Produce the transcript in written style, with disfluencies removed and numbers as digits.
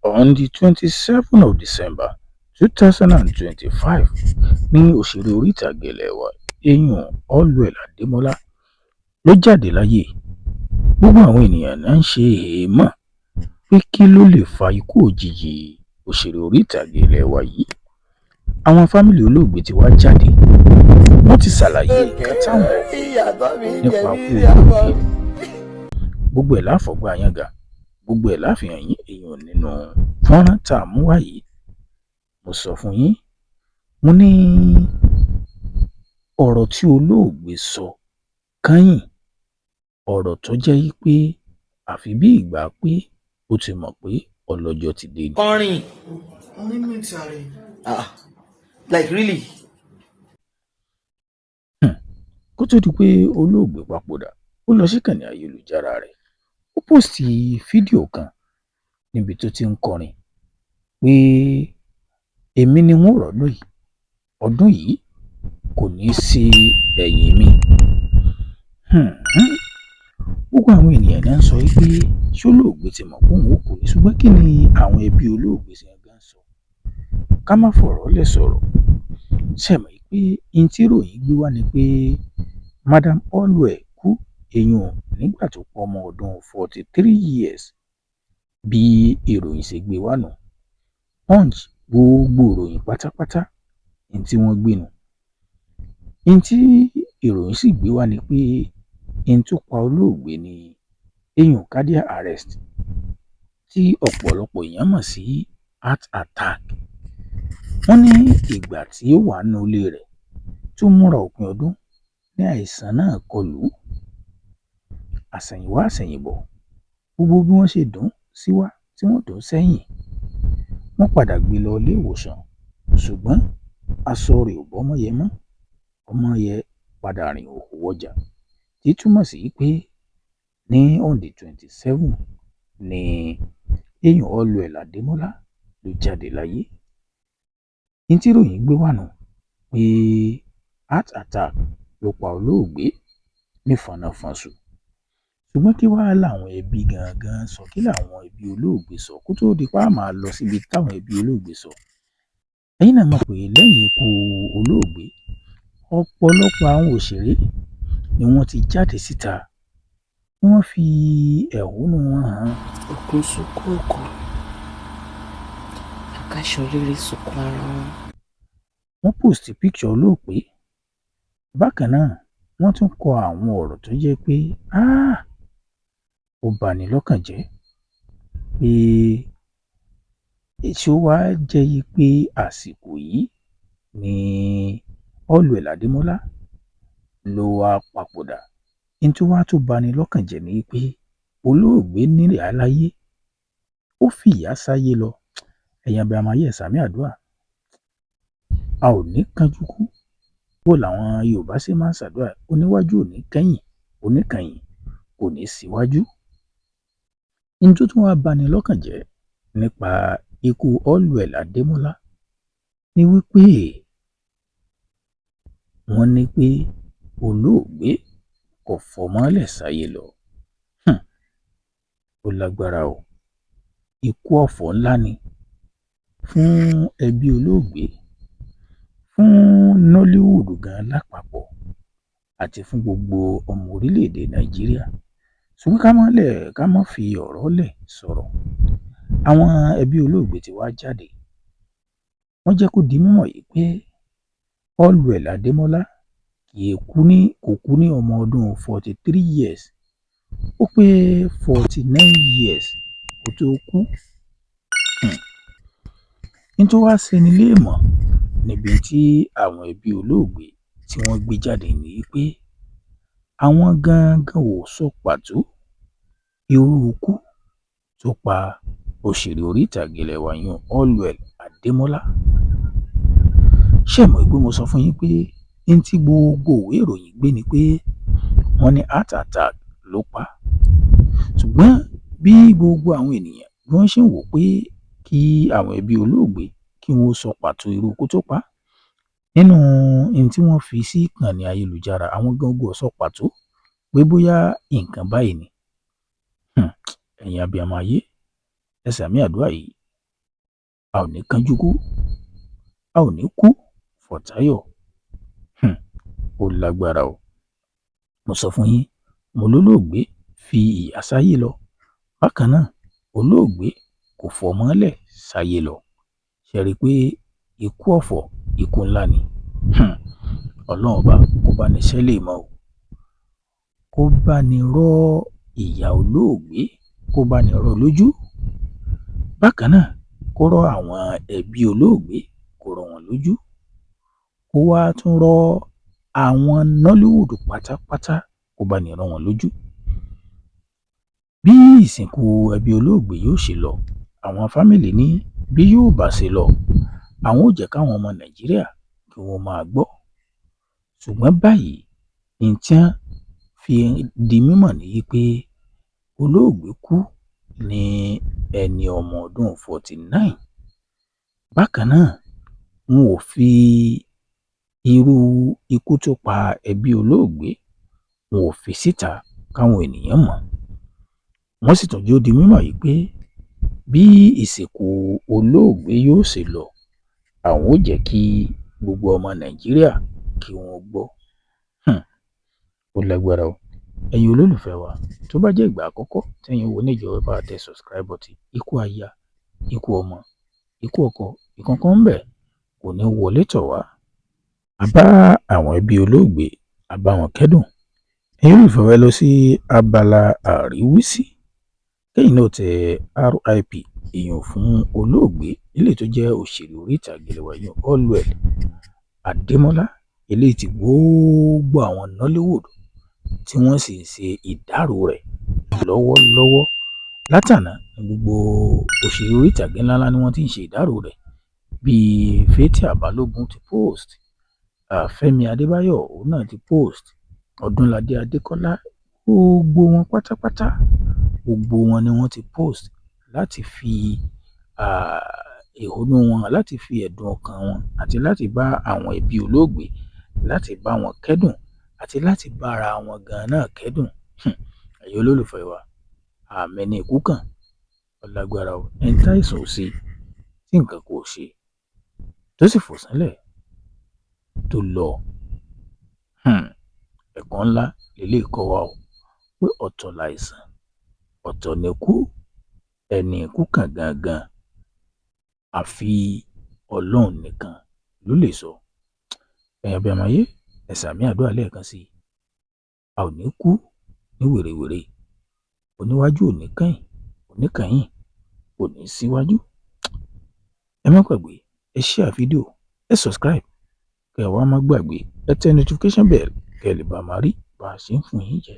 On the 27 of December 2025 ní òṣèré orí ìtàgé ilé wa, eyín Allwell Ademola, ló jáde láyé. Gbogbo àwọn èèyàn náà ń ṣe hẹ̀ẹ̀mọ́ pé kí ló lè fa ikú òjijì òṣèré orí ìtàgé ilé wa yìí. Àwọn family olóògbé ti wá jáde, wọ́n ti ṣàlàyé nǹkan táwọn nípa ikú olóògbé. Gbogbo ẹ̀ láfọ̀gbà yànga, gbogbo ẹ̀ láfihàn yín èèyàn nínú fọ́nrán tá a mú wá yìí. Mo sọ fún yín, mo ní ọ̀rọ̀ tí olóògbé sọ kányìn, ọ̀rọ̀ tó jẹ́ pé àfi bí ìgbà pé ó ti mọ̀ pé ọlọ́jọ́ ti dé ni. Kọrin. Onímìtì ààrẹ. Ah, like really? Kó tó di pé olóògbé papòdà, ó lọ síkànnì ayélujára rẹ̀, ó post fídíò kan níbi tó ti ń kọrin pé èmi ni wọ́n rọ́dún yìí, ọdún yìí kò ní í sí ẹ̀yìn mi. Gbogbo àwọn ènìyàn náà ń sọ pé ṣé olóògbé ti mọ̀ pé òun ó kú ni? Ṣùgbọ́n kí ni àwọn ẹbí olóògbé ṣe gan sọ? Ká má fọ̀rọ̀ lẹ̀ sọ̀rọ̀. Ṣe mọ̀ pé n tí ìròyìn gbé wá ni pé Madam Allwell kú èèyàn nígbà tó pọ̀ ọmọ ọdún 43 years, bí ìròyìn ṣe gbé wá nù. Punch, gbogbo ìròyìn pátápátá, n tí wọ́n gbé nù. N tí ìròyìn sì gbé wá ni pé n tó pa olóògbé ní èèyàn cardiac arrest, tí ọ̀pọ̀lọpọ̀ èèyàn mọ̀ sí heart attack. Wọ́n ní ìgbà tí ó wà nínú ilé rẹ̀ tó múra òpin ọdún ní àìsàn náà kọ lù ú. Àsẹ̀yìnwá àsẹ̀yìnbọ̀, gbogbo bí wọ́n ṣe dùn síwá tí wọ́n dùn sẹ́yìn, wọ́n padà gbé lọ ilé ìwòsàn, ṣùgbọ́n aṣọ rẹ̀ ò bọ́mọyẹ mọ́. Ọmọye padà rìn ìhòòhò wọjà, tí túmọ̀ sí pé ní on the 27 ní èèyàn Allwell Ademola ló jáde láyé. Ní tí ìròyìn gbé wá nù pé heart attack ló pa olóògbé nífọ̀nàfọ̀nṣù. Ṣùgbọ́n kí wàá làwọn ẹbí gangan sọ? Kí làwọn ẹbí olóògbé sọ? Kó tóó di pa á máa lọ síbi táwọn ẹbí olóògbé sọ, ẹ̀yin náà mọ̀ pé lẹ́yìn ikú olóògbé, ọ̀pọ̀lọpọ̀ àwọn òṣèré ni wọ́n ti jáde síta, wọ́n fi ẹ̀hónú wọn hàn. Òkú ń sunkún òkú, akáṣọlérí sunkún ara wọn. Wọ́n post picture olóògbé. Bákan náà, wọ́n tún kọ àwọn ọ̀rọ̀ tó jẹ́ pé ó bani lọ́kàn jẹ́ pé ṣé ó wáá jẹ́ pé àsìkò yìí ni Allwell Ademola ló wáá papòdà? Ní tó wàá tó bani lọ́kàn jẹ́ ni pé olóògbé níyàá láyé, ó fìyà sáyé lọ. Ẹ̀yin abiyamọ ayé, ẹ̀ ṣàmín àdúrà, a ò ní kánjú kú. Bó làwọn Yorùbá ṣe máa ń ṣàdúrà, oníwájú ò ní kẹ́yìn, oníkànyìn kò ní í síwájú. Ní tó tún wáá bani lọ́kàn jẹ́ nípa ikú Allwell Ademola ni wípé wọ́n ní pé olóògbé kò fọmọ lẹ̀ sáyé lọ. Ó lágbára o. Ikú ọ̀fọ̀ ńlá ni fún ẹbí olóògbé, fún Nollywood gan lápapọ̀ àti fún gbogbo ọmọ orílẹ̀-èdè Nàìjíríà. Ṣùgbọ́n ká má lẹ̀, ká má fi ọ̀rọ̀ lẹ̀ sọ̀rọ̀. Àwọn ẹbí olóògbé ti wá jáde, wọ́n jẹ́ kó di mímọ̀ yìí pé Allwell Ademola kì í kú ní, kò kú ní ọmọ ọdún 43 years, ó pé 49 years kó tóó kú. Ní tó wáá ṣe ní léèmọ̀ níbi tí àwọn ẹbí olóògbé tí wọ́n gbé jáde ní pé àwọn gangan ò sọ pàtó irú ikú tó pa òṣèré orí ìtàgé ilé wa yún Allwell Ademola. Ṣé ẹ mọ̀ pé mo sọ fún yín pé ní tí gbogbo ìwé ìròyìn gbé ni pé wọ́n ní heart attack ló pa á? Ṣùgbọ́n bí gbogbo àwọn ènìyàn bí wọ́n ṣe ń wò ó pé kí àwọn ẹbí olóògbé kí wọ́n sọ pàtó irú ikú tó pa á, nínú ohun tí wọ́n fi sí ìkànnì ayélujára, àwọn gangan ò sọ pàtó pé bóyá nǹkan báyìí ni. Ẹ̀yin abiyamọ ayé, ẹ ṣàmín àdúrà yìí. A ò ní kánjú kú, a ò ní kú fọ̀táyọ̀. Ó lágbára o. Mo sọ fún yín, mo lólóògbé fi ìyá sáyé lọ. Bákan náà, olóògbé kò fọmọ lẹ̀ sáyé lọ. Ṣe rí i pé ikú ọ̀fọ̀, ikú ńlá ni? Ọlọ́run Ọba kó bá ní ṣẹ́lẹ̀ mọ́ o, kó bá ní rọ ìyá olóògbé, kó bá ní rọ lójú. Bákan náà, kó rọ àwọn ẹbí olóògbé, kó rọ wọn lójú, kó wá tún rọ àwọn Nollywood pátápátá, kó bá ní rọ wọn lójú. Bí ìsìnkú ẹbí olóògbé yóò ṣe lọ, àwọn family ní bí yóò bá ṣe lọ, àwọn ò jẹ́ káwọn ọmọ Nàìjíríà kí wọ́n máa gbọ́. Ṣùgbọ́n báyìí, ní tí wọ́n fi di mímọ̀ ní pé olóògbé kú ní ẹni ọmọ ọdún 49. Bákan náà, wọn ò fi irú ikú tó pa ẹbí olóògbé, wọn ò fi síta káwọn ènìyàn mọ̀. Wọ́n sì tún jẹ́ ó di mímọ̀ yìí pé bí ìsìnkú olóògbé yóò ṣe lọ, àwọn ò jẹ́ kí gbogbo ọmọ Nàìjíríà kí wọ́n gbọ́. Ó lágbára o. Ẹ̀yin olólùfẹ́ wa, tó bá jẹ́ ìgbà àkọ́kọ́ tẹ́yin wò ní ìjọba, bá tẹ subscribe button. Ikú aya, ikú ọmọ, ikú ọkọ, ìkankan ń bẹ kò ní wọlé tọ̀ wá. A bá àwọn ẹbí olóògbé, a bá wọn kẹ́dùn. Ẹ̀yin olólùfẹ́ wa, ẹ lọ sí abala àríwísí, kẹ́yìn náà tẹ RIP èèyàn fún olóògbé eléyìí tó jẹ́ òṣèré orí ìtàgé lẹ́wà yìí, Allwell Adémọ́lá, eléyìí tí gbogbo àwọn Nollywood tí wọ́n sì ń ṣe ìdárò rẹ̀ lọ́wọ́lọ́wọ́. Látànà ní gbogbo òṣèré orí ìtàgé ńláńlá ni wọ́n ti ń ṣe ìdárò rẹ̀, bíi Fathia Balogun ti post, Fẹ́mi Adébáyọ̀ òun náà ti post, Ọdúnládé Adékọ́lá, gbogbo wọn pátápátá, gbogbo wọn ni wọ́n ti post láti fi ẹ̀hónú wọn, láti fi ẹ̀dùn ọkàn wọn, àti láti bá àwọn ẹbí olóògbé, láti bá wọn kẹ́dùn, àti láti bá ara wọn gan náà kẹ́dùn. Ẹ̀yin olólùfẹ́ wa, àmẹ́ni ikú kàn, ó lágbára o. Ẹni táìsàn ò ṣe, tí nǹkan kò ṣe, tó sì fò sánlẹ̀ tó lọ. Ẹ̀kọ́ ńlá lélẹ́yìí kọ́ wa o, pé ọ̀tọ̀ láìsàn, ọ̀tọ̀ ni ikú. Ẹni ikú kàn gangan, àfi Ọlọ́run nìkan ló lè sọ. Ẹ̀yin abiyamọ ayé, ẹ ṣàmín àdúrà lẹ́ẹ̀kan sí i. A ò ní kú ní wèrèwèrè. Oníwájú ò ní kẹ́yìn, oníkẹyìn ò ní síwájú. Ẹ má gbàgbé, ẹ share fídíò, ẹ subscribe, kẹ́ ẹ wá má gbàgbé, ẹ tẹ notification bell, kẹ́ ẹ lè bá máa rí bá a ṣe ń fún yín jẹ.